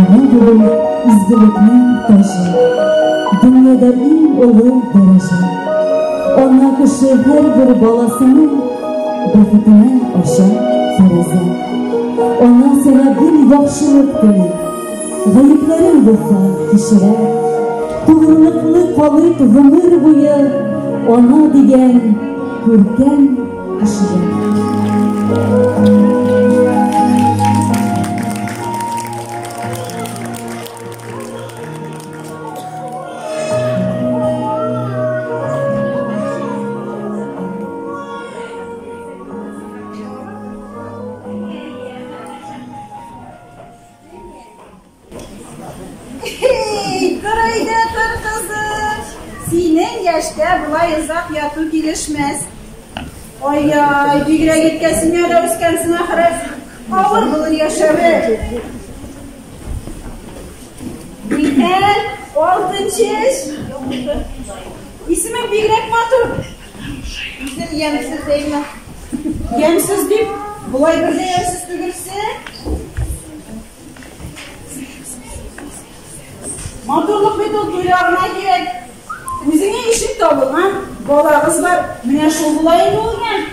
Ана булу изгелекнең таҗы, дөньяда иң олы дәрәҗә. Ана кеше һәрбер баласының бәхетенә ача тәрәзә. Ана сиңа гел яхшылык тели, гаепләрең булса кичерә. Тугрылыклы калыйк гомер буе ана дигән күркәм кешегә. Эй, тор әйдә, тор, кызым. Синең яшьтә болай озак яту килешмәс. Ай-яй, бигрәк иткә семьяда үскәнсең ахры. Авыр булыр яшәве. Нихәл, алтын чәч. Исемең бигрәк матур. Үзем ямьсез әйме. Ямьсез дип, болай бер дә ямьсез түгелсең. Матурлык бит ул туйларына кирәк. Үзеңә ишек табылган, балагыз бар, менә шул була инде ул ямь.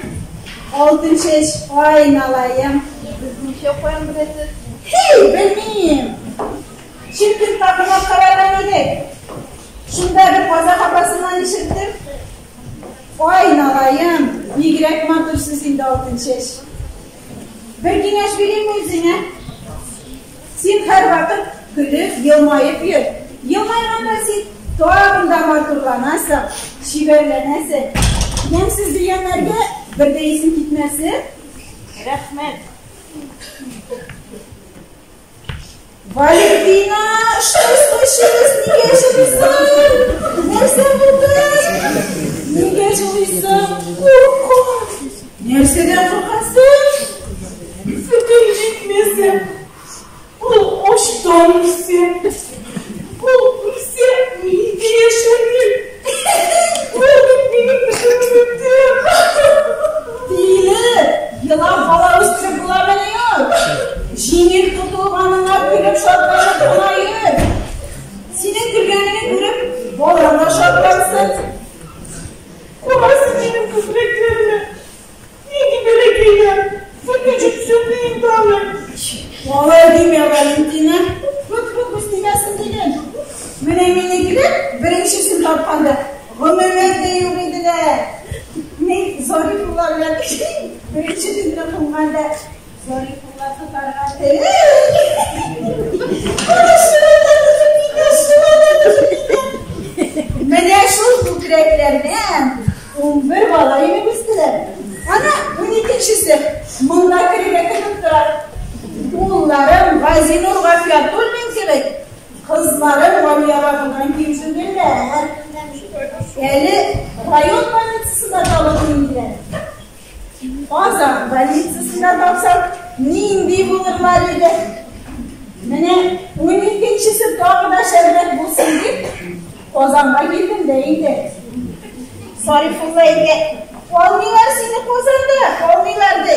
Алтын чәч, ай налаем. Без ничә каян беләсез? Һи, белмим. Чиркин кунак караган идек. Шунда бер казах апасыннан ишеттем. Ай налаем, бигрәк матурсыз инде алтын чәч. Бер киңәш биримме үзеңә? Син һәрвакыт көлеп, елмаеп йөр. Елмайганда син тагын да матурланасың, чибәрләнәсең. Ямьсез дигәннәргә бер дә исең китмәсен. Рәхмәт. Валентина, что случилось? Нигә җылыйсың? Нәрсә булды? Нигә җылыйсың? Куркам. Нәрсәдән куркасың? Сөтем җитмәсә, ул ачтан үлсә, ул үлсә, мин дә яшәрмен. Ул бит минем бөтен өметем. Тиле, елап бала үстереп буламыни ул? Җиңел тотылганыңа көлеп шатланып кына йөр. Синең көлгәнеңне күреп, балаң да шатлансын. Кара син минем күкрәкләрне. Нинди бәләкәйләр, сөте җитсен ди инде алар. Алай димә, Валентина. Күк күз тимәсен диген. Менә минекеләр беренчесен тапканда гомумән дә юк иделәр. Мин Зарифулла белән беренче төнне кунганда Зарифулла тотарга тели. Менә шул күкрәкләрдән 11 бала имеп үстеләр. Ана 12-нчесе монда керергә көтеп тора. Улларым Газинур Гафиятуллин кебек, кызларым Галиябанудан ким түгелләр. Әле район больницасында табып инделәр. Казан больницасында тапсак, нинди булырлар иде? Менә 12-нчесе тагы да шәбрәк булсын дип, Казанга килдем дә инде. Сарифулла әйтә, алмыйлар сине Казанда, алмыйлар ди.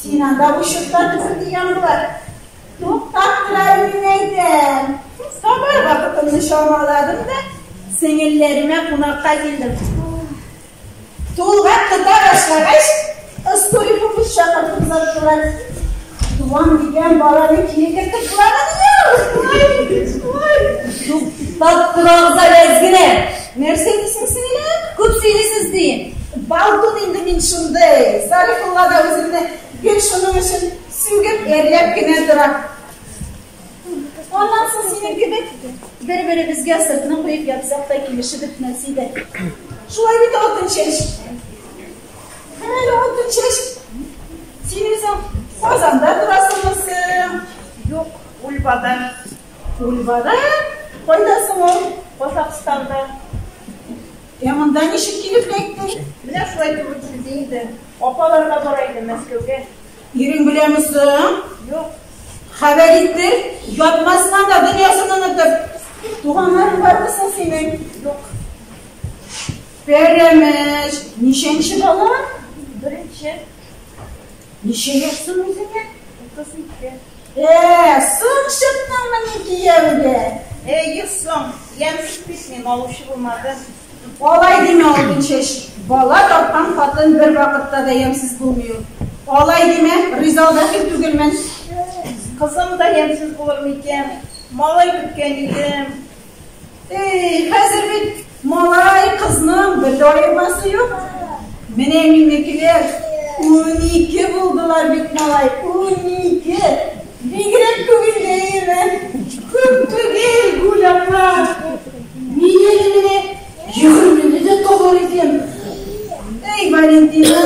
Син анда учетта түгел дигән булар. Туктап тор әле, мин әйтәм. Табар вакытымны чамаладым да, сеңелләремә кунакка килдем. Тулгак тота башлагач, Скориков чакыртып озаттылар. Туам дигән баланы кире кертеп буламыни ул? Туктап торыгыз әле әз генә. Нәрсә дисең, сеңелем? Күп сөйлисез дим. Болтун инде мин шундый. Зарифулла да үземне гел шуның өчен сүгеп, әрләп кенә тора. Аннан соң синең кебек бер-беребезгә сыртны куеп ятсак та килешеп бетмәс иде. Шулай бит, алтын чәч. Әле алтын чәч. Син үзең Казанда торасыңмы соң? Юк, Ульбада. Ульбада? Кайда соң ул? Казахстанда. Ә монда ничек килеп эләктең? Менә шулай туры килде инде. Апаларга бара идем Мәскәүгә. Ирең беләме соң? Юк. Хәбәр иттер, ятмасын анда дөньясын онытып. Туганнарың бармы соң синең? Юк. Пәрәмәч, ничәнче бала? Беренче. Ничә яшь соң үзеңә? 32. Соң чыктыңмыни кияүгә? Әйе, соң. Ямьсез бит мин, алучы булмады. Алай димә, Алтынчәч. Бала тапкан хатын бер вакытта да ямьсез булмый ул. Алай димә, риза бәхил түгелмен. Кызым да ямьсез булыр микән? Малай көткән идем. Эй, хәзер бит малай кызның бер дә аермасы юк. Менә минекеләр 12 булдылар бит малай, 12. Бигрәк күңелле әйеме? Күп түгел, Гүл апа. Мин әле менә 20-не дә табар идем. Эй, Валентина,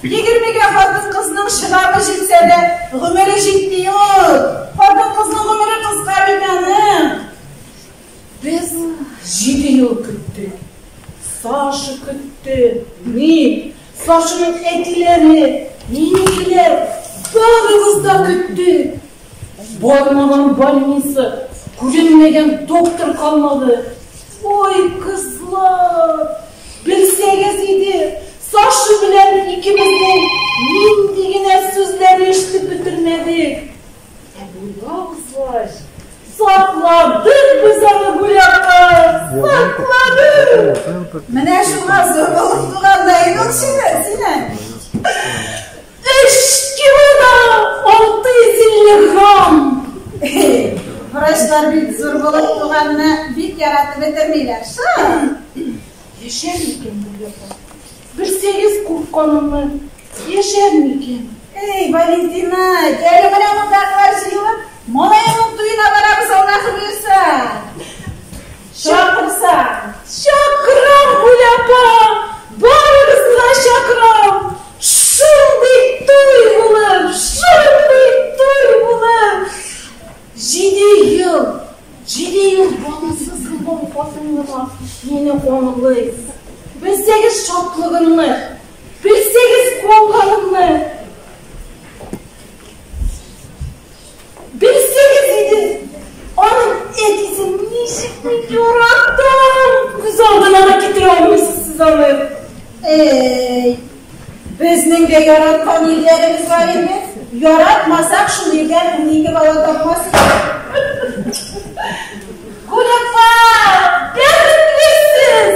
20-гә хатын-кызның чыдамы җитсә дә, гомере җитми ул. Хатын-кызның гомере кыска бит аның. Без 7 ел көттек. Саша көтте, мин, Сашаның әтиләре, минекеләр, барыбыз да көттек. Бармаган больница, күренмәгән доктор калмады. Ой, кызлар, белсәгез иде, Саша белән икебезнең нинди генә сүзләр ишетеп бетермәдек. Ә була узгач, сакладык без аны, Гүл апа, сакладык. Менә шуңа зур булып туган да ул сине. 3 кило да 650 грамм. Врачлар бит зур булып туганны бик яратып бетермиләр. Шул. Яшәр микән, Гүл апа? Белсәгез курыкканымны, яшәр микән? Эй, Валентина, әле менә мондагылар җыелып, малаеңның туена барабыз, Аллаһы боерса. Чакырса. Чакырам, Гүл апа! Барыгызны да чакырам! Шундый туй булыр, шундый туй булыр! 7 ел, 7 ел баласыз булган хатын гына мине аңлый. Белсәгез шатлыгымны, белсәгез куанганымны. Белсәгез иде, аның әтисен ничек мин яраттым! Күз алдына да китерә алмыйсыз сез аны. Эй, безнең дә яраткан ирләребез бар инде. Яратмасак, шул ирдән 12 бала тапмас идек. Гүл апа, бәхетлесез!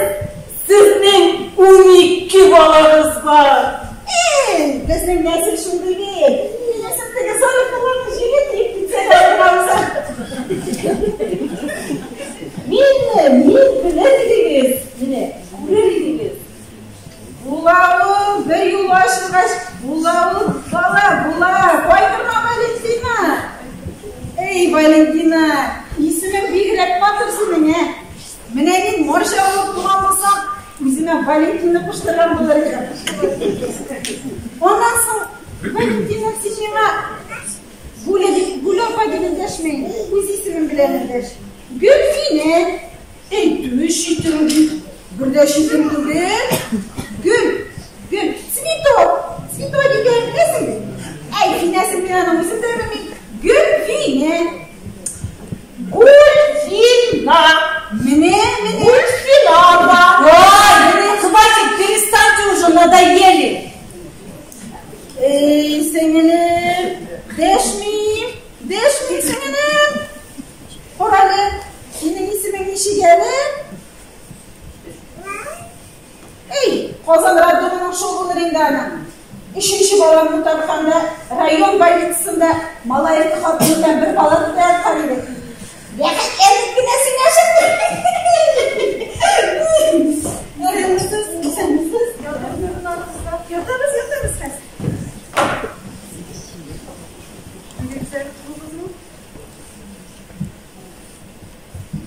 Сезнең 12 балагыз бар. Эй, безнең нәсел шундый бит. Нәсел теге Зарифулланың җиле тиеп китсә дә алганбыз. Минме, мин белер идегез. Менә, күрер идегез. Була ул, бер юлы ачылгач, була ул, бала, була. Кайгырма, Валентина. Эй, Валентина, исемең бигрәк матур синең, ә? Менә мин марҗа булып туган булсам, үземә Валентина куштырган булыр идем. Аннан соң, Валентина, син миңа Гуля дип, Гуля апа дип эндәшмә инде. Үз исемем белән эндәш. Гөлфинә. Әйтүе читен бит. Бер дә читен түгел. Гөл, гөл, цветок. Цветок дигән беләсең бит. Әй, Финәсен мин аның үзем дә белмим. Гөлфинә. Гөлфина. Менә, менә. Гөлфина апа. Ой, хватит, перестаньте уже, надоели. Эй, сеңелем, дәшмим, дәшмим, сеңелем. Карале, синең исемең ничек әле? Эй, Казан роддомының шул булыр инде аның. 3-нче баламны тапканда район больницасында Малаевка хатыны белән бер палатада яткан идек. Рәхәтләнеп кенә сөйләшеп. Исәнмесез, исәнмесез. Ятабыз, ятабыз хәзер.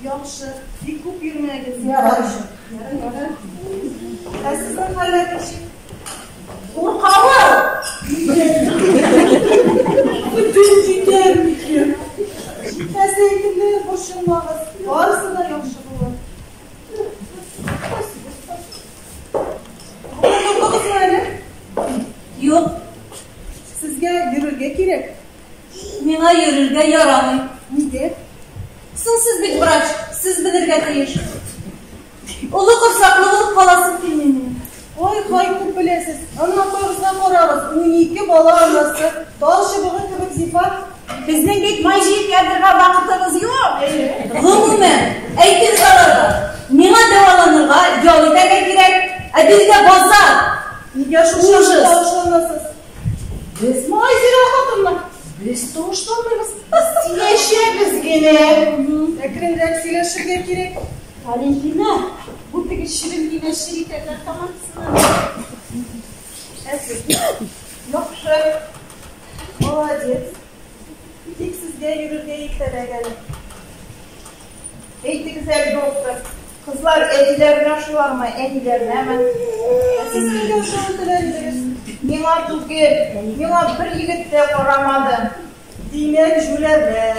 Яхшы, бик күп йөрмәгез. Ярар. Ярар. Ә сезнең хәлләр ничек? Куркавы! Бөтен җитәр микән? Җитмәсә инде, борчылмагыз. Барысы да яхшы булыр. Спасибо, спасибо. Куркыгызмы әле? Юк, Сезгә йөрергә кирәк. миңа йөрергә ярамый. Нигә? Соң сез бит врач, сез белергә тиеш. Олы корсаклы булып каласым килми минем. Ой, һай, күп беләсез. Ана апагызга карагыз. 12 бала анасы, тал чыбыгы кебек зифа. Безнең бит май җыеп ятырга вакытыбыз юк. Гомумән, әйтегез аларга, миңа дәваланырга, ял итәргә кирәк, ә безгә базар. Нигә шушы Ужас. тавышланасыз? Без Айзирә хатынмы? Без тавышланмыйбыз. Сөйләшәбез генә. Әкренрәк сөйләшергә кирәк. Валентина, бу теге чебен генә чер итәрләр тамаксына. Ә сез? Яхшы. Молодец. Тик сезгә йөрергә иртәрәк әле. Әйтегез әле, доктор. Кызлар әтиләренә ошыйлармы, әниләренәме? Ә сез кемгә ошавын теләр идегез? Миңа түгел, миңа бер егет тә карамады. Димәк, җүләрләр.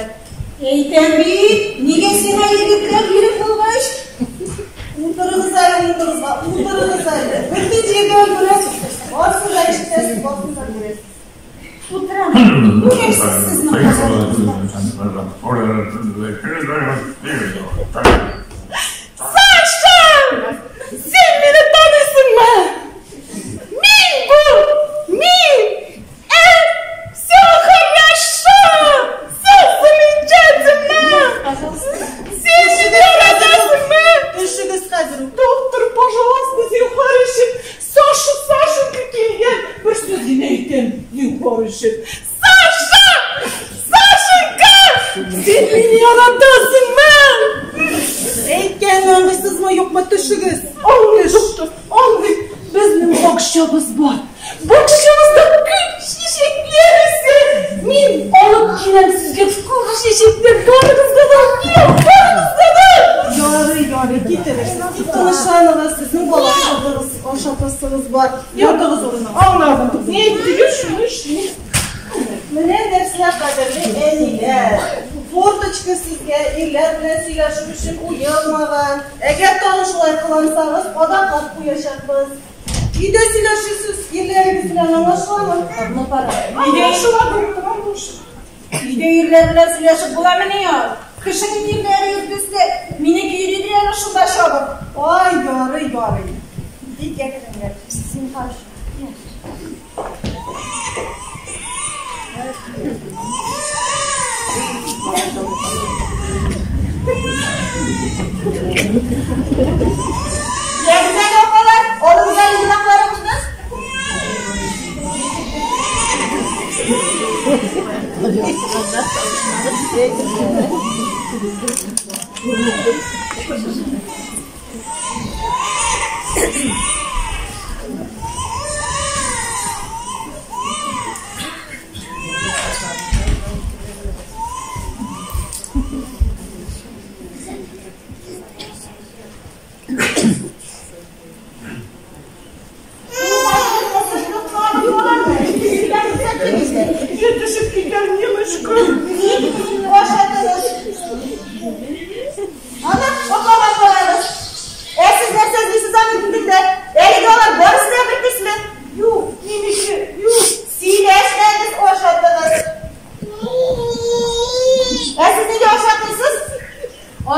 Әйтәм бит, нигә сиңа егетләр кирәк булгач? Утырыгыз әле, утырыгыз, утырыгыз әле. Бөтен җирдә өлгерәсез. Барысын да ишетәсез, барысын да күрәсез. Утырам. Күрәсез сезнең хатыныгызны. Саша! Син мине таныйсыңмы? Мин бу! Мин! Все хорошо! Все замечательно! Син мине яратасыңмы? Төшегез хәзер. Доктор, пожалуйста, зинһар өчен. Саша, Сашенька килгән. Бер сүз генә әйтәм, зинһар өчен. Саша! Сашенька! Син мине яратасыңмы? Әйткәнне аңлыйсызмы, юкмы, төшегез. Аңлый, доктор, аңлый. Безнең бакчабыз бар. Бакчабызда күп чәчәкләр үсә. Мин алып киләм сезгә күп чәчәкләр. Барыгызга да алып киләм, барыгызга да. Ярый, ярый, китерерсез. Тик тынычланыгыз, сезнең бала чагыгыз, ашатасыгыз бар. Ятыгыз урынына. Аңладым. Ни әйттегез, шуны эшлим. Менә нәрсә, кадерле әниләр. Форточка сезгә ирләр белән сөйләшү өчен куелмаган. Әгәр тагын шулай кылансагыз, кадаклап куячакбыз. Өйдә сөйләшерсез, ирләрегез белән, аңлашыламы? Ну, пора. Аңлашыла, доктор, аңлашыла. Өйдә ирләр белән сөйләшеп буламыни ул? Кешенең ирләре юк төсле, минеке йөридер әле шунда чабып. Ай, ярый, ярый. Бик әкренләп. Зинһар өчен. Ягез әле, апалар, алыгыз әле җилакларыгызны. Я төшеп китәм, немножко. Ашатыгыз. Ана, ашаган балагыз. Ә сез нәрсә эзлисез аны көндә? Әлегә алар барысы да бер төсле. Юк, минеке, юк. Сөйләшмәгез, ашатыгыз. Ә сез нигә ашатмыйсыз?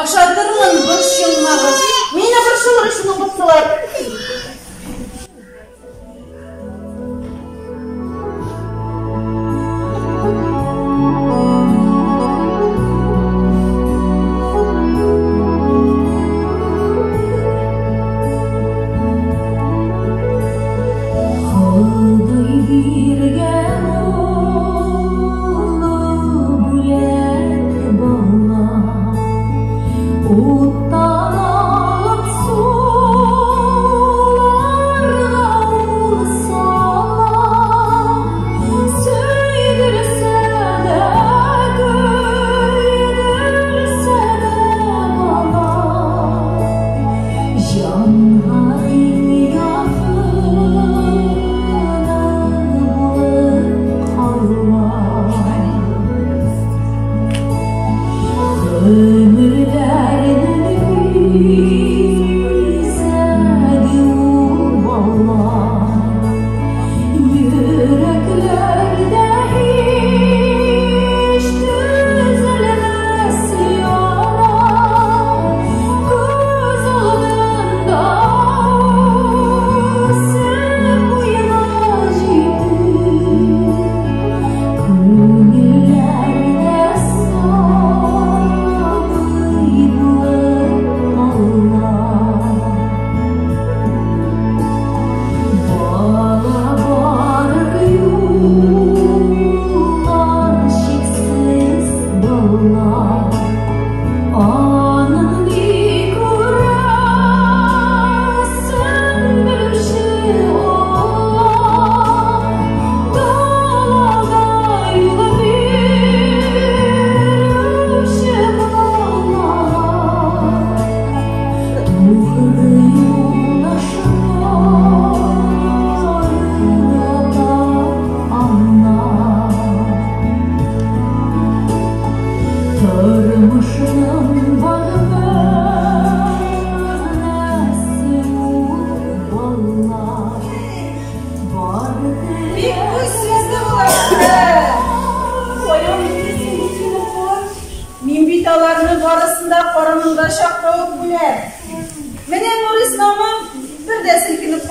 Ашатырмын, борчылмагыз. Мине борчылыр өчен укытсылар.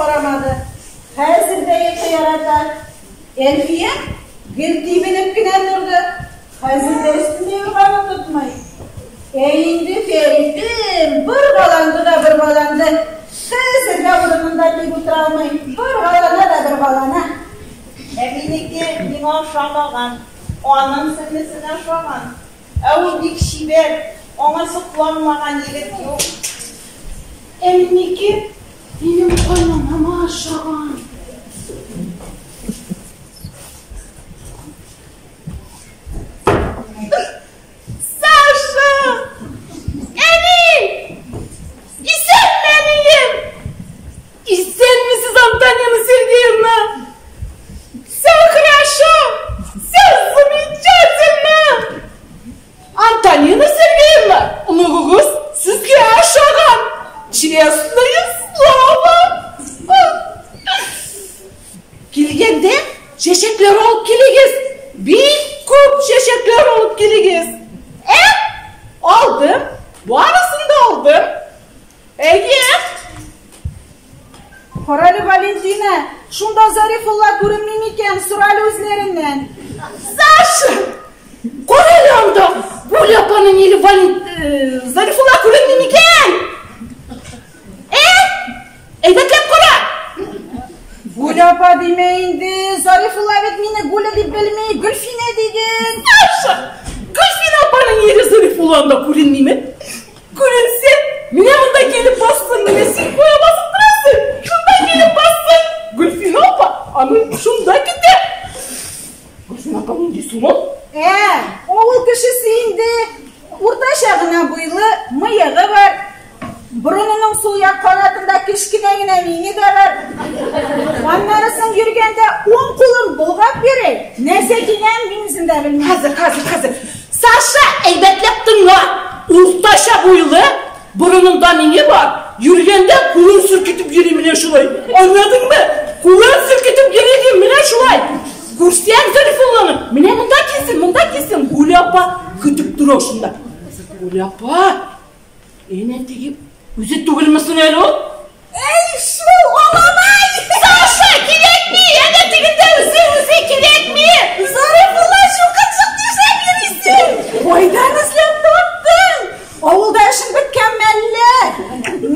карамады. Хәзер дә йокы ярата. Әлфия гел тибенеп кенә торды. Хәзер дә өстендә юрганы тотмый. Ә инде Фәритем боргаланды да боргаланды. Хәзер дә урынында тик утыра алмый. Боргалана да боргалана. Ә минеке миңа ошамаган, аның сеңлесенә ошаган. Ә ул бик чибәр, аңа сокланмаган егет юк. Ә минеке минем кайнанама ошаган. Саша! Әни! Исәнме, әнием? Исәнмесез, Антонина Сергеевна? Все хорошо! Все замечательно! Антонина Сергеевна, оныгыгыз сезгә ошаган. Честное слово. Килгәндә чәчәкләр алып килегез. Бик күп чәчәкләр алып килегез. Ә? Алдым. Барысын да алдым. Әйе. Карале, Валентина, шунда Зарифулла күренми микән? Сорале үзләреннән. Саша! Карале анда! Гуля апаның ире Зарифулла күренми микән? Ә? Әйбәтләп кара! Гуля апа димә инде, Зарифулла бит мине Гуля дип белми, Гөлфинә диген. Саша! Гөлфинә апаның ире Зарифулла анда күренмиме? Күренсә, менә монда килеп бассын, менә син кая басып торасың? Шунда килеп бассын. Гөлфинә апа аны шунда көтә. Гөлфинә апа нинди сылу? Ә, авыл кешесе инде, уртача гына буйлы, мыегы бар. Борынының сул як канатында кечкенә генә миңе дә бар. Аннары соң йөргәндә уң кулын болгап йөри. Нәрсә кигән, мин үзем дә белмим. Хәзер, хәзер, хәзер. Саша, әйбәтләп тыңла. Уртача буйлы, борынында миңе бар. Йөргәндә кулын селкетеп йөри менә шулай. Аңладыңмы? Кулын селкетеп йөри ди, менә шулай. Күрсәң Зарифулланы, менә монда килсен, монда килсен. Гуля апа көтеп тора шунда. Гуля апа, әнә теге үзе түгелме соң әле ул? Әй, шул, аламай! Саша, кирәкми! Әнә тегендә үзе, үзе кирәкми! Зарифулла, чукынчык нишләп йөрисең? Кайдан эзләп таптың? Авылда эшең беткән мәллә?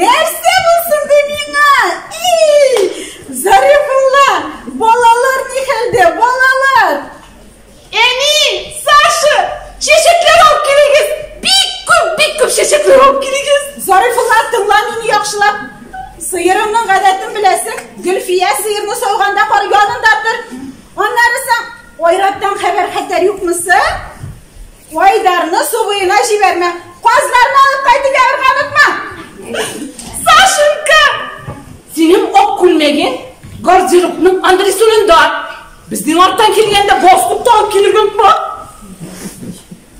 Нәрсә булсын ди миңа? И, Зарифулла, балалар ни хәлдә, балалар? Әни, Саша, чәчәкләр алып килегез! Бик күп, бик күп чәчәкләр алып килегез! Зарифулла, тыңла мине яхшылап. Сыерыңның гадәтен беләсең. Гөлфия сыерны сауганда кар янында тор. Аннары соң Айраттан хәбәр хәтәр юкмы соң? Айдарны су буена җибәрмә. Казларны алып кайтып ябырга онытма. Сашенька! Синең ак күлмәгең гардеробның антресолендә. Безнең арттан килгәндә басып та алып килергә онытма.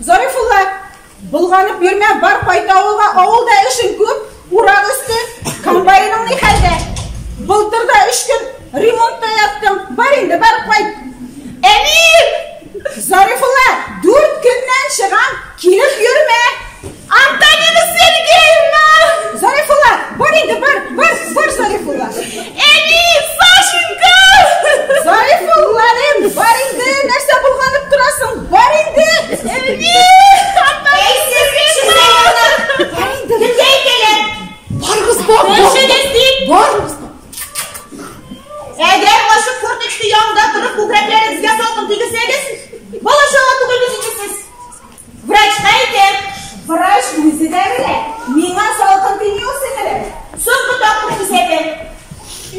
Зарифулла, болганып йөрмә, бар кайт авылга. Авылда эшең күп, урак өсте, комбайның ни хәлдә? Былтыр да 3 көн ремонтта яттың. Бар инде, бар кайт. Әни! Зарифулла, 4 көннән чыгам, килеп йөрмә. Антонина Сергеевна! Зарифулла, бар инде, бар, бар, бар, Зарифулла. Әни, Сашенька! Зарифулла, дим, бар инде, нәрсә болганып торасың? Бар инде. Әни! Антонина Сергеевна! Бар инде. Кемгә әйтәләр? Барыгыз, бар, бар. Күршегез дип. Барыгыз. Әгәр ачык форточка янында торып күкрәкләрегезгә салкын тигезсәгез, бала чага түгел бит инде сез. Врачка әйтәм. Врач үзе дә белә. Миңа салкын тими ул, сеңелем. Соңгы тапкыр кисәтәм.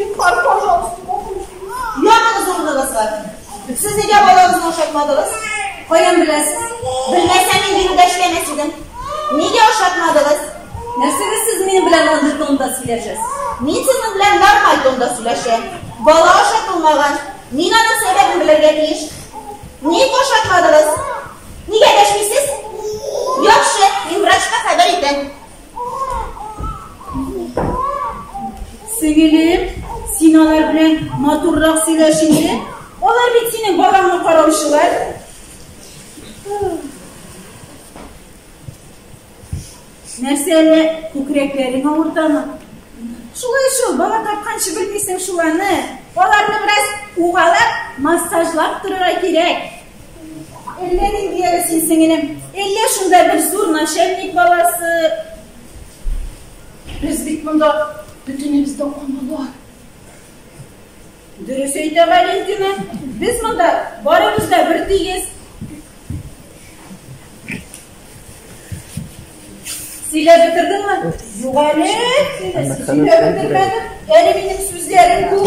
Инфар, пожалуйста, Ябыгыз урыныгызга. Сез нигә балагызны ашатмадыгыз? Каян беләсез? Белмәсәм, мин бирүдә эшләмәс идем. Нигә ашатмадыгыз? Нәрсәгә сез минем белән андый тонда сөйләшәсез? Мин сезнең белән нормаль тонда сөйләшәм. Бала ашатылмаган. Мин аның сәбәбен белергә тиеш. Ник ашатмадыгыз? Нигә дәшмисез? Яхшы, мин врачка хәбәр итәм. Сеңелем, син алар белән матуррак сөйләш инде. Алар бит синең балаңны караучылар. Нәрсә әллә күкрәкләрең авыртамы? Шулай шул, бала тапканчы белмисең шул аны. Аларны бераз угалап, массажлап торырга кирәк. Әллә нинди әле син, сеңелем? Әллә шунда бер зур начальник баласы? Без бит монда бөтенебез дә аналар. Дөрес әйтә Валентина. Без монда барыбыз да бер тигез. Сөйләп бетердеңме? Юк әле, сөйләп бетермәдем. Әле минем сүзләрем күп.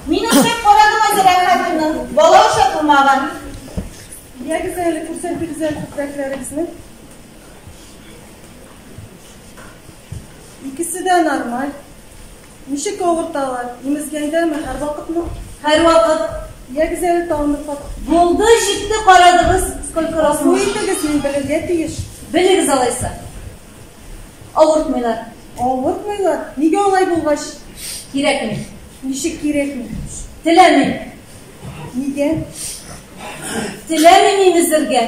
Мин ашап карадым Айзилә Әхмәтовна. Бала ашатылмаган. Ягез әле, күрсәтегез әле күкрәкләрегезне. Икесе дә нормаль. Ничек авырталар? Имезгәндәме, һәрвакытмы? Һәрвакыт. Ягез әле тагын бер кат. Булды, җитте, карадыгыз. Сколько раз Гафу итегез, мин белергә тиеш. Белегез алайса. Авыртмыйлар. Авыртмыйлар? Нигә алай булгач? Кирәкми. Ничек кирәкми? Теләмим. Нигә? Теләмим имезергә.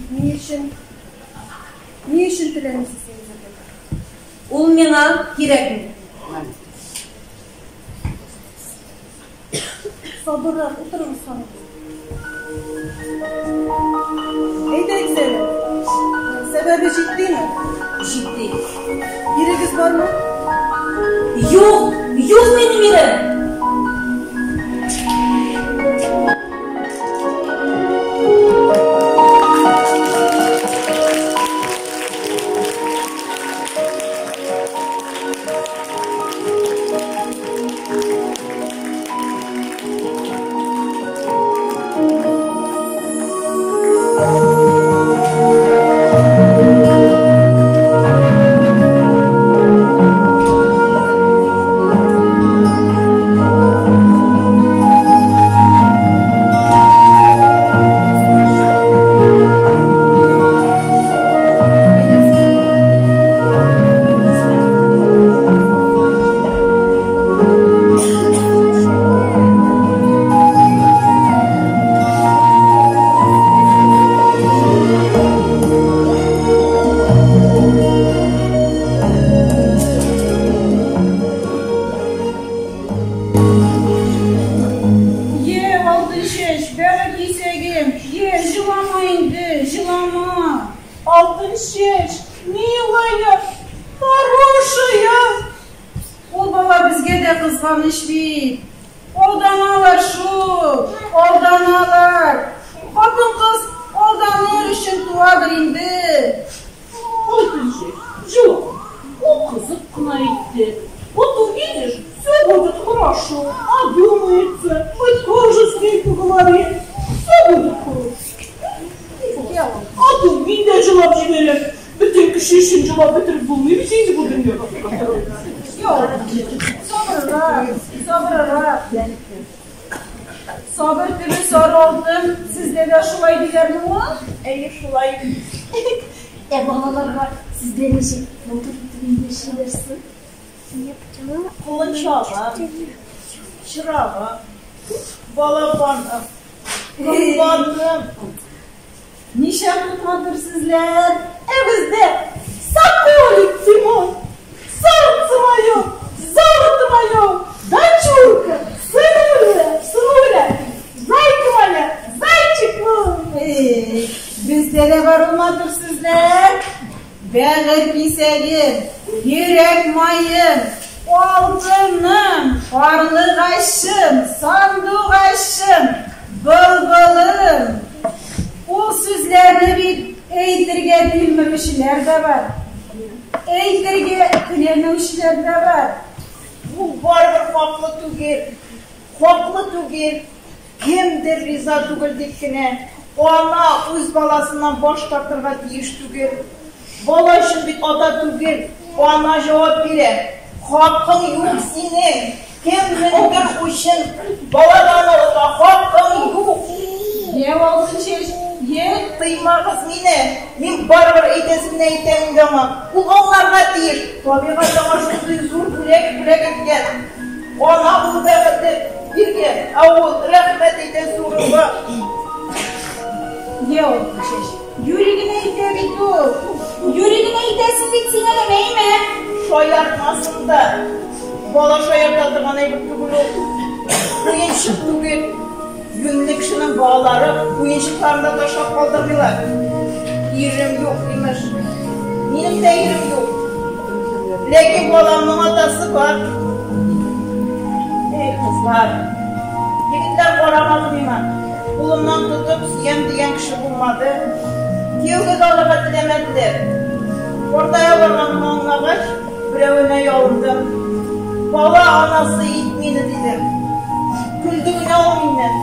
Ни өчен? Ни өчен теләмисез имезергә? Ул миңа кирәкми. Сабыррак утырыгыз, ханым. Әйдәгез әле. Сәбәбе җитдиме? Җитди. Ирегез бармы? Юк, юк минем ирем. Е, Алтынчәч, бәгырь кисәгем, е, җылама инде, җылама. Алтынчәч, милая, хорошая. Ул бала безгә дә кызганыч бит. Алданалар шул, алданалар. Хатын-кыз алданыр өчен туадыр инде. Алтынчәч, җылама. Ул кызык кына әйтте. Вот увидишь, все будет хорошо. Одумается, мы тоже с ней поговорим. Все будет хорошо. А то мин дә җылап җибәрәм. Бөтен кеше өчен җылап бетереп булмый бит инде бу дөньяда. Юк, сабыррак, сабыррак. Сабыр төбе сары алтын. Сездә дә шулай диләрме ул? Әйе, шулай. Ә балаларга сездә ничек матур итеп эндәшәләр соң? Колынчагым, чырагым, балапаным, корбаным. Ничә матур сүзләр. Ә бездә соколик ты мой, солнце мое, золото мое, дочурка, сынуля, сынуля, зайка моя, зайчик мой. Эй, бездә дә бар ул матур сүзләр. Бәгырь кисәгем, йөрәк маем, алтыным, карлыгачым, сандугачым, былбылым. Ул сүзләрне бит әйтергә белмәүчеләр дә бар. Әйтергә теләмәүчеләр дә бар. Ул барыбер хаклы түгел, хаклы түгел. Кемдер риза түгел дип кенә ана үз баласыннан баш тартырга тиеш түгел. Бала өчен бит ата түгел, ана җавап бирә. Хакың юк синең. Кемнеңдер өчен баладан алырга хакың юк. Е, Алтынчәч, е, Тыймагыз мине. Мин барыбер әйтәсемне әйтәм инде аңа. Ул аңларга тиеш. Табигать аңа шундый зур бүләк бүләк иткән. Ана булу бәхете биргән, ә ул рәхмәт әйтә зурга. Е, Алтынчәч, юри генә әйтә бит ул. Юри генә әйтәсең бит син әле, әйме? Шаяртмасын да. Бала шаярта торган әйбер түгел ул. Уенчык түгел. Юньле кешенең балалары уенчыкларын да ташлап калдырмыйлар. Ирем юк, имеш. Минем дә ирем юк. Ләкин баламның атасы бар. Эй, кызлар. Егетләр карамады миңа. Кулымнан тотып, сөям дигән кеше булмады. Кияүгә дә алырга теләмәделәр. Картая барганымны аңлагач, берәвенә ялындым. Бала анасы ит мине, дидем. Көлде генә ул миннән.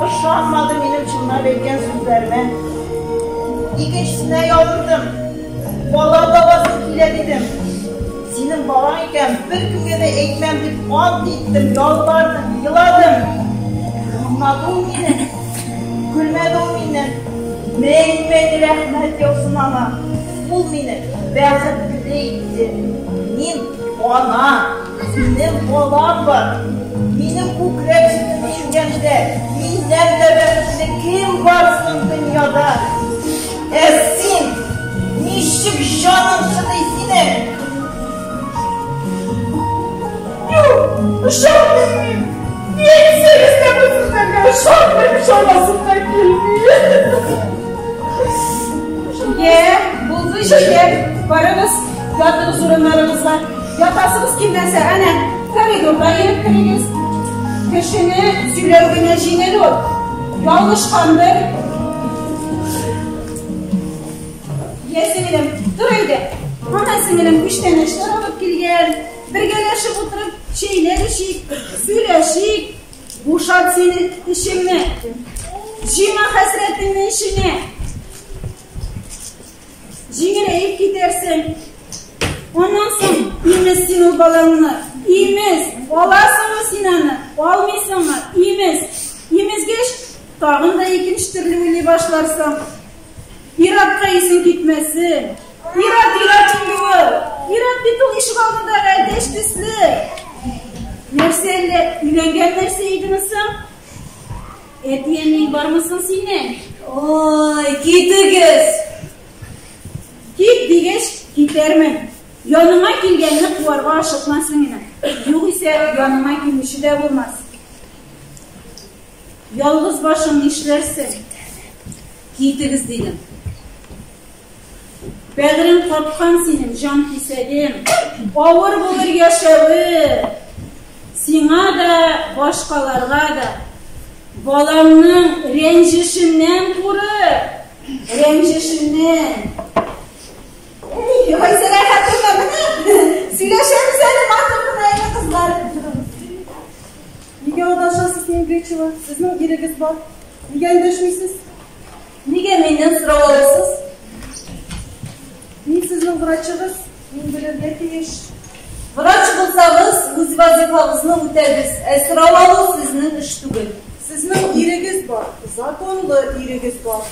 Ышанмады минем чынлап әйткән сүзләремә. Икенчесенә ялындым. Бала табасым килә, дидем. Синең балаң икән, беркемгә дә әйтмәм дип ант иттем, ялвардым, еладым. Тыңламады ул мине. Көлмәде ул миннән. Мең-мең рәхмәт яусын аңа. Ул мине бәхетле итте. Мин ана, минем балам бар. Минем күкрәк сөтен эчергәндә, миннән дә бәхетле кем бар соң дөньяда? Ә син ничек җаның чыдый синең? Юк, ышанмыйм мин. Ни әйтсәгез дә бу сүзләргә ышанмыйм, ышанасым да килми. Йә, булды җитәр. Барыгыз, ятыгыз урыннарыгызга. Ятасыгыз килмәсә, әнә, коридорда йөреп керегез. Кешене сөйләү генә җиңел ул. Ялгышкандыр. Йә, сеңелем, тор әйдә. Ана сеңелем күчтәнәчләр алып килгән. Бергәләшеп утырып чәйләр эчик, сөйләшик. Бушат син эчеңне. Җыйма хәсрәтеңне эчеңә. Җиңеләеп китәрсең. Аннан соң имез син ул балаңны. Имез. Аласыңмы син аны? Алмыйсыңмы? Имез. Имезгәч, тагын да икенче төрле уйлый башларсың. Ир-атка исең китмәсен. Ир-ат ир-ат инде ул. Ир-ат бит ул ишек алдындагы әтәч төсле. Нәрсә әллә, өйләнгән нәрсә идеме соң? Әти-әниең бармы соң синең? Ой, китегез! Кит дигәч, китәрмен. Яныңа килгәнне куарга ашыкма, сеңелем. Югыйсә, яныма килүче дә булмас. Ялгыз башың нишләрсең? Китегез, дидем. Бәгырең каткан синең, җан кисәгем. Авыр булыр яшәве. Сиңа да, башкаларга да. Балаңның рәнҗешеннән курык. Рәнҗешеннән. Әй, Гайсә рәхәт менә. Сөйләшәбез әле матур гына әле, кызлар. Нигә адашасыз, Мингречева? Сезнең ирегез бар. Нигә эндәшмисез? Нигә миннән сорау аласыз? Мин сезнең врачыгыз, мин белергә тиеш. Врач булсагыз, үз вазифагызны үтәгез, ә сорау алу сезнең эш түгел. Сезнең ирегез бар, законлы ирегез бар.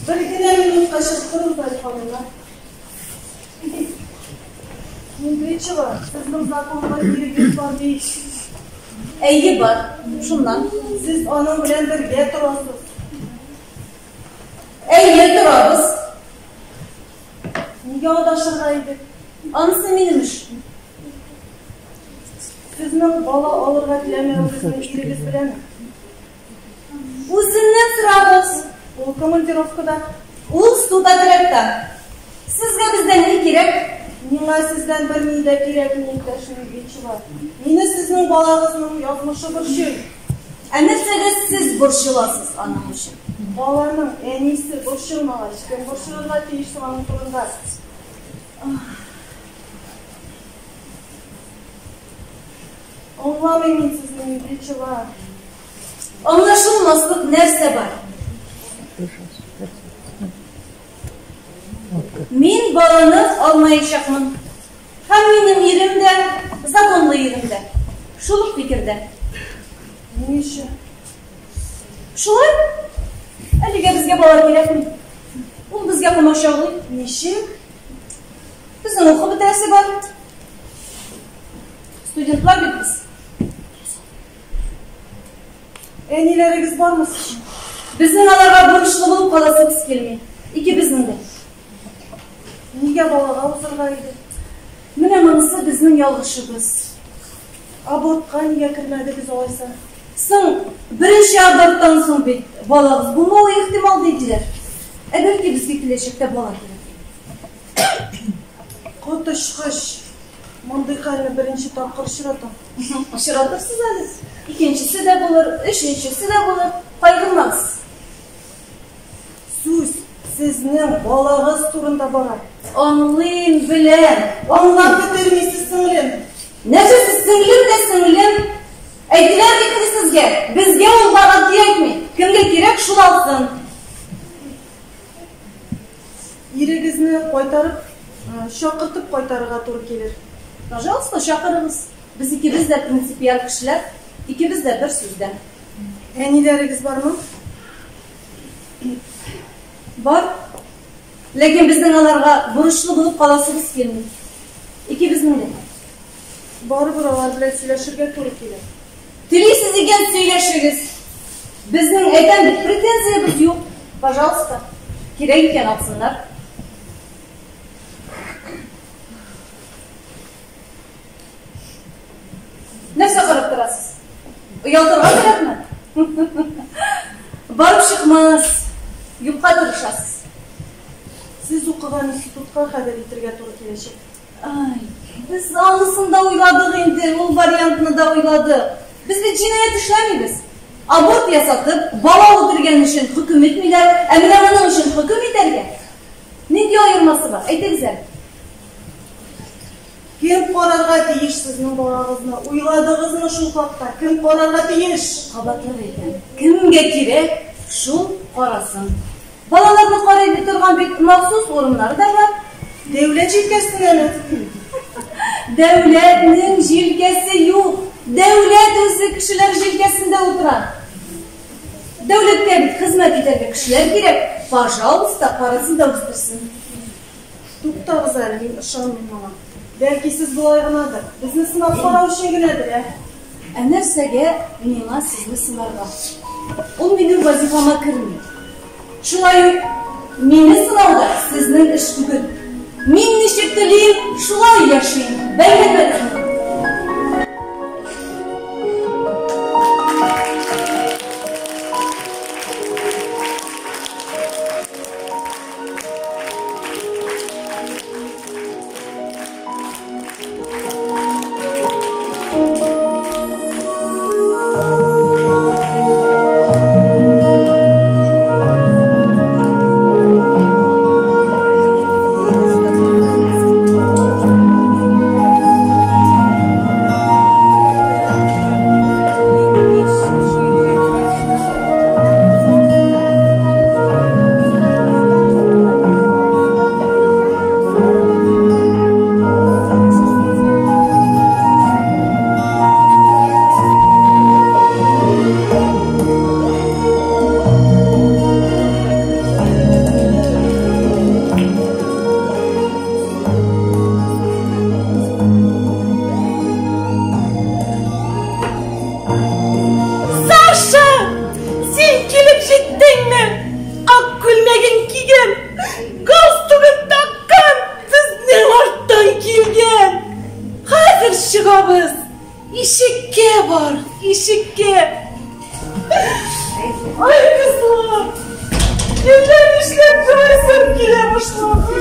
Бер генә минутка чыгып торыгыз әле, ханымнар. Мингречева, сезнең законлы ирегез бар бит. Әйе, бар. Шуннан. Сез аның белән бергә торасыз. Әйе, торабыз. Нигә адашырга иде? Анысы минем эш. Сезнең бала алырга теләмәвегезне ирегез беләме? Үзеннән сорагыз. Ул командировкада. Ул студотрядта. Сезгә бездән ни кирәк? Миңа сездән берни дә кирәкми, иптәш Мингречева. Мине сезнең балагызның язмышы борчый. Ә нәрсәгә сез борчыласыз аның өчен? Баланың әнисе борчылмагач, кем борчылырга тиеш соң аның турында? Аңламыйм мин сезне, Мингречева. Аңлашылмаслык нәрсә бар? Мин баланы алмаячакмын. Һәм минем ирем дә, законлы ирем дә. Шул ук фикердә. Ни өчен? Шулай. Әлегә безгә бала кирәкми. Ул безгә комачаулый. Ничек? Безнең укып бетерәсе бар. Студентлар бит без. Әниләрегез бармы сезнең? Безнең аларга бурычлы булып каласыбыз килми. Икебезнең дә. Нигә балага узырга иде? Менә монысы безнең ялгышыбыз. Абортка нигә кермәдегез алайса? Соң, беренче аборттан соң бит балагыз булмавы ихтимал диделәр. Ә бәлки безгә киләчәктә бала кирәк. Коточкыч! Мондый хәлне беренче тапкыр очратам. Очратырсыз әле. Икенчесе дә булыр, өченчесе дә булыр. Кайгырмагыз. Сүз сезнең балагыз турында бара. Аңлыйм, беләм. Аңлап бетермисез, сеңлем. Нәрсә сез сеңлем дә сеңлем? Әйттеләр бит инде сезгә, безгә ул бала кирәкми. Кемгә кирәк, шул алсын. Ирегезне кайтарып, чакыртып кайтарырга туры килер. Пожалуйста, чакырыгыз. Без икебез дә принципиаль кешеләр, икебез дә бер сүздә. Әниләрегез бармы? Бар. Ләкин безнең аларга бурычлы булып каласыбыз килми. Икебезнең дә. Барыбер алар белән сөйләшергә туры килер. Телисез икән, сөйләшегез. Безнең, әйтәм бит, претензиябез юк. Пожалуйста, кирәк икән, алсыннар. Нәрсә карап торасыз? Оялтырга кирәкме? Барып чыкмас. Юкка тырышасыз. Сез укыган институтка хәбәр итергә туры киләчәк. Ай, без анысын да уйладык инде, ул вариантны да уйладык. Без бит җинаять эшләмибез. Аборт ясатып, бала үтергән өчен хөкем итмиләр, ә менә моның өчен хөкем итәргә. Нинди аермасы бар? Әйтегез әле. Кем карарга тиеш сезнең балагызны? Уйладыгызмы шул хакта? Кем карарга тиеш? Кабатлап әйтәм. Кемгә кирәк, шул карасын. Балаларны карый торган бит махсус урыннар да бар. Дәүләт җилкәсенәме? Дәүләтнең җилкәсе юк. Дәүләт үзе кешеләр җилкәсендә утыра. Дәүләткә бит хезмәт итәргә кешеләр кирәк. Пожалуйста, карасын да үстерсен. Туктагыз әле, мин ышанмыйм моңа. Бәлки сез болай гынадыр. Безне сынап карау өчен генәдер, ә? Ә нәрсәгә миңа сезне сынарга? Ул минем вазифама керми. Шулай ук мине сынау да сезнең эш түгел. Мин ничек телим, шулай яшим. Бәйләнмәгез. Саша! Син килеп җиттеңме? Ак күлмәген кигән, галстугын таккан, безнең арттан килгән. Хәзер чыгабыз. Ишеккә бар, ишеккә. Ай, кызлар! Әллә нишләп торасым килә башлады.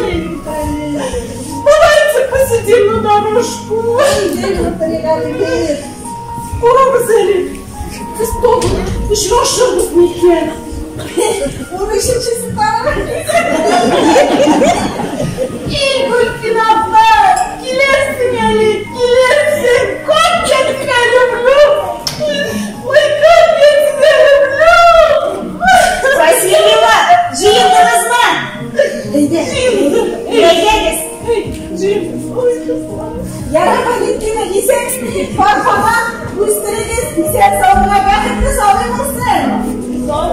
Давайте посидим на дорожку. Карагыз әле. Без тагын очрашырбыз микән? Унөченчесе тагын. И, Гөлфин апа, килерсең әле, килерсең. Как я тебя люблю! Ой, как я тебя люблю! Васильева, җыендыгызмы? Җыендым. Әйдәгез. Җыендым. Ой, кызлар. Ярар, Валентина, исән Фарфаман, үстерегез, исән сау гына бәхетле сабый булсын. Сау.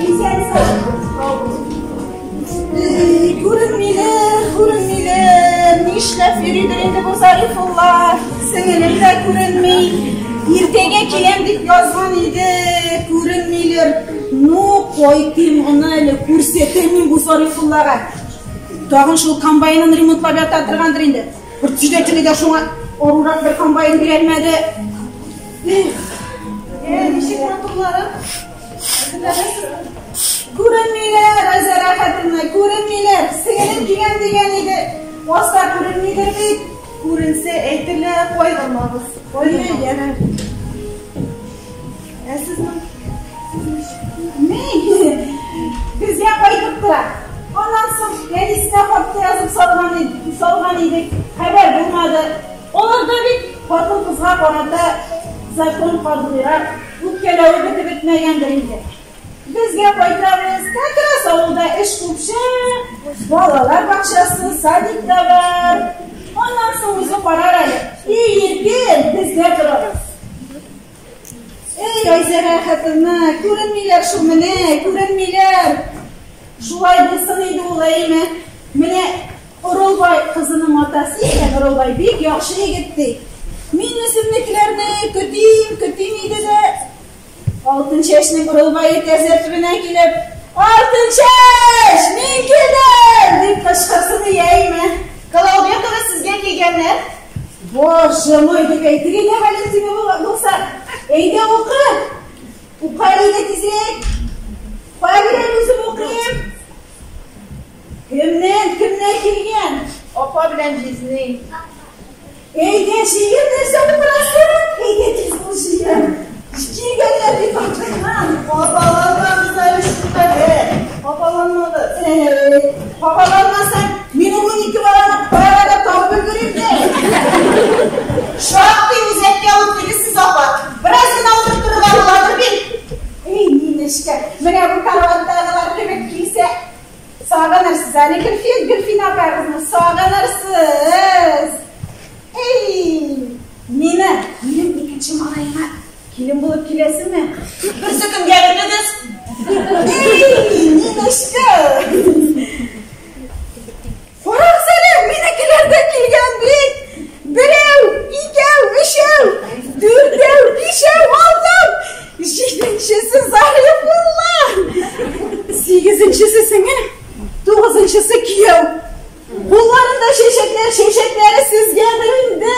Исән сау. Иртәгә киләм дип язган иде, күренмиләр. Ну, кайтыйм гына әле, күрсәтәм мин бу Зарифуллага. Тагын шул комбайнын ремонтлап ята торгандыр инде. Председателе дә шуңа арурак бер комбайн бирә алмады. Эх, ничек матурлары? Әзерләнәсезме? Күренмиләр, Айзара хатыны, күренмиләр. Сеңелем киләм дигән иде. Аста күренмидер бит. Күренсә, әйтерләр, кайгырмагыз. Кайгырмагыз. Ә сезнең? Мин безгә кайтып тора. Аннан соң әнисенә хат та язып салган салган идек. Хәбәр булмады. Аларда бит хатын-кызга карата закон катгыйрак, үпкәләве бетеп бетмәгәндер инде. Безгә кайтабыз, как раз авылда эш күпчә, балалар бакчасы, садик та бар. Аннан соң үзе карар әле. И иркен, бездә торабыз. Эй, Айзәрә хатыны, күренмиләр шул менә, күренмиләр. Шулай булсын иде ул, әйме. Менә Орылбай кызының атасы икән, Орылбай бик яхшы егет ди. Мин үземнекеләрне көтим, көтим иде дә, Алтынчәчнең Орылбае тәрәзә төбенә килеп, Алтынчәч, мин килдем! дип кычкырсын иде, әйме. Колаубекова сезгә килгәннәр. Боже мой, дип әйтер иде Валентина булса. Әйдә укы. Укы әле тизрәк. Кая бирәм үзем укыйм. Кемнән, кемнән килгән? Апа белән җизни. Әйдә, җыен, нәрсә утырасың? Әйдә, тиз бул, җыен. Килгәннәр бит артыннан. Хафаланмагыз әле шулкадәр. Хафаланмагыз. Хафаланмасаң, мин ул 12 баланы кая да табып өлгерим дә. Шактый үзәккә үттегез сез, апа. Бераз гына утырып торырга буладыр бит. Эй, нинешкә, менә бу караваттагылар кебек килсә, сагынырсыз әле Гөлфин, Гөлфин апагызны сагынырсыз. Эй, Нина, минем икенче малаема килен булып киләсеңме? Берсе көнгә бетегез. Эй, Нинушка! Карагыз әле, минекеләр дә килгән бит. Берәү, икәү, өчәү, дүртәү, бишәү, алтау, җиденчесе Зарифулла, сигезенчесе сеңел, тугызынчысы кияү. Кулларында чәчәкләр, чәчәкләре сезгәдер инде.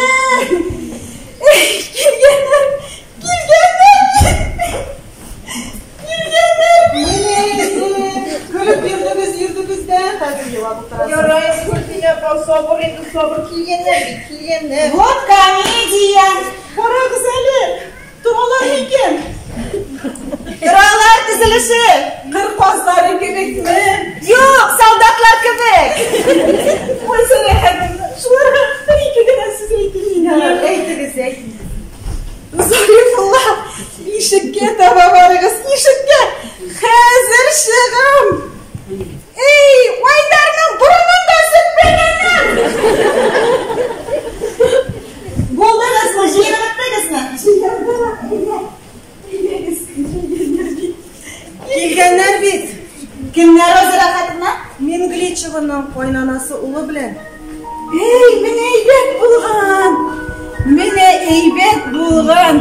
Эй, килгәннәр, килгәннәр, килгәннәр. Көлеп йөрдегез, йөрдегез дә, хәзер елап утырасыз. Ярай, Гөлфинә апа, сабыр инде, сабыр. Килгәннәр бит, килгәннәр. Вот комедия. Карагыз әле, торалар микән? Торалар тезелеше. Кыр казлары кебекме? Юк, солдатлар кебек. Ой, Сәләхәтовна, шуларга бер ике генә сүз әйтим мин. Әйтегез, әйтегез. Зарифулла, ишеккә таба барыгыз, ишеккә. Хәзер чыгам. Эй, Айдарның борынын да сөртмәгәннәр. Булдыгызмы, җыенып беттегезме? Җыендык, әйдә. Әйдәгез, килгәннәр бит. Килгәннәр бит. Кемнәр, Айзара хатынна? Мингличеваның кайнанасы улы белән. Эй, менә әйбәт булган. Менә әйбәт булган.